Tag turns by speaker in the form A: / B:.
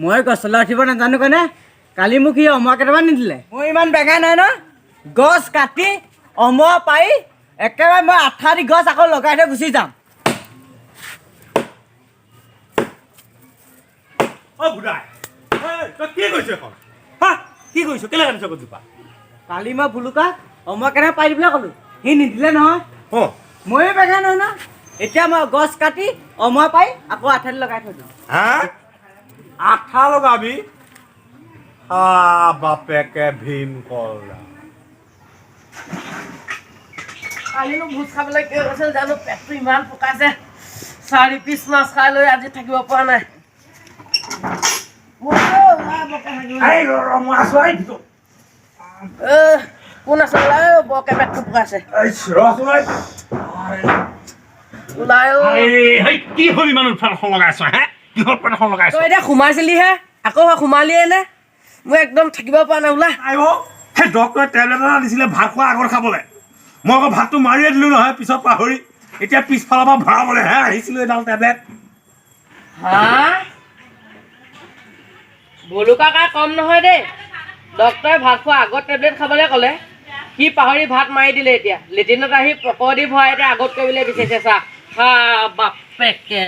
A: মই গছলৈ উঠিব নাজানো কাৰণে কালি মোক সি অমৰা কেইটামান নিদিলে। মই ইমান বেঙা নাই ন, গছ কাটি অমৰা পাৰি একেবাৰে মই আঠা দি গছ আকৌ লগাই থৈ গুচি যাম।
B: অ বুঢ়াই, এই, তই কি কৰিছ এখন? হা, কি কৰিছ? কেলে কাটিছ গছজোপা?
A: কালি মই ভুলুকা অমৰা কেইটামান পাৰি দিবলৈ ক'লোঁ, সি নিদিলে নহয়। ময়ো বেঙা নহয় ন, এতিয়া মই গছ কাটি অমৰা পাৰি আকৌ আঠা দি লগাই থৈ দিম।
B: হা, আঠা লগাবি? হা, বাপেকে ভীমকল।
C: কালিনো ভোজ খাবলৈ কিয় গৈছিল জানো, পেটটো ইমান পকাইছে। 4 পিচ মাছ খাই লৈ আজি থাকিব পৰা নাই। মোৰতো ওলাই বৰকে থাকিব।
B: এই ৰ ৰ, মই আছো, এই ভিতৰত।
C: এ, কোন আছে? ওলাই অ, বৰকে পেটটো পকাইছে।
B: এই ৰচোন, এই।
C: ওলাই অ।
B: এই, হেই, কি হ'ল? ইমান ফেনখন লগাইছ হে? কিহৰ ফেনখন লগাইছ?
C: তই এতিয়া সোমাইছিলিহে, আকৌ সোমালিয়ে নে? মই একদম থাকিব পৰা নাই, ওলা।
B: আই অ, সেই ডক্টৰে টেবলেট এটা দিছিলে ভাত খোৱাৰ আগত খাবলৈ। মই আকৌ ভাতটো মাৰিয়ে দিলোঁ নহয় পিছত পাহৰি। এতিয়া পিছফালৰ পৰা ভৰাবলৈহে আহিছিলোঁ এইডাল টেবলেট।
C: হা, বলুকা কা কম নহয় দেই। ডক্টৰে ভাত খোৱা আগত টেবলেট খাবলৈ ক'লে, সি পাহৰি ভাত মাৰি দিলে। এতিয়া লেট্ৰিনত আহি পকৰি ভৰাই এতিয়া আগত কৰিবলৈ বিচাৰিছে। চা হা, বাপেকে।